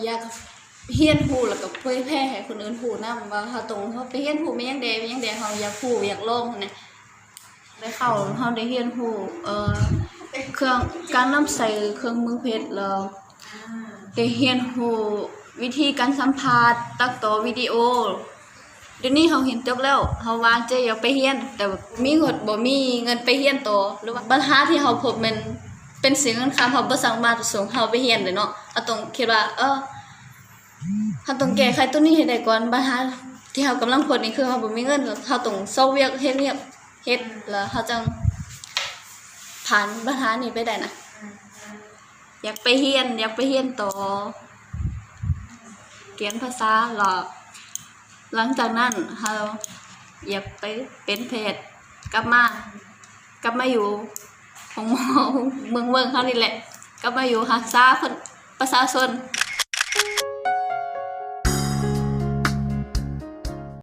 ຢາກຮຽນຮູ້ ແລ້ວກໍເຜີຍແຜ່ໃຫ້ຄົນອື່ນຮູ້ນຳວ່າເຮົາຕ້ອງ ເຮົາໄປຮຽນຮູ້ແມ່ນຫຍັງແດ່ ແມ່ນຫຍັງແດ່ ເຮົາຢາກຮູ້ ຢາກລອງຫັ້ນນະ. ໄດ້ເຂົ້າ ເຮົາໄດ້ຮຽນຮູ້ ເອີ ເຄື່ອງ ການນຳໃຊ້ເຄື່ອງມືເພັດ ແລ້ວໄດ້ຮຽນຮູ້ວິທີການສຳພາດ ຕັດຕໍ່ວິດີໂອ. ດຽວນີ້ເຮົາຮຽນຈົບແລ້ວ ເຮົາວາງໃຈຢາກໄປຮຽນ ແຕ່ວ່າມີງົບ ບໍ່ມີເງິນໄປຮຽນຕໍ່ ຫຼືວ່າບັນຫາທີ່ເຮົາພົບແມ່ນເປັນເສຍເງິນຄ່າ ເຮົາບໍ່ສາມາດສົ່ງເຮົາໄປຮຽນໄດ້ເນາະ. ເຮົາຕ້ອງຄິດວ່າ ເອີ ເຮົາຕ້ອງແກ້ໄຂໂຕນີ້ໃຫ້ໄດ້ກ່ອນ. ບັນຫາທີ່ເຮົາກຳລັງພົບນີ້ຄືເຮົາບໍ່ມີເງິນ ເຮົາຕ້ອງຊອກວຽກເຮັດວຽກ ເຮັດ ແລ້ວເຮົາຈັ່ງຜ່ານບັນຫານີ້ໄປໄດ້ນະ. ຢາກໄປຮຽນ ຢາກໄປຮຽນຕໍ່ ກຽນພາສາ ແລ້ວຫຼັງຈາກນັ້ນເຮົາຢາກໄປເປັນແພດ ກັບມາ ກັບມາຢູ່ໂຮງໝໍເມືອງເວີງເຮົານີ້ແຫຼະ ກັບມາຢູ່ຮັກສາຄົນ ປະຊາຊົນ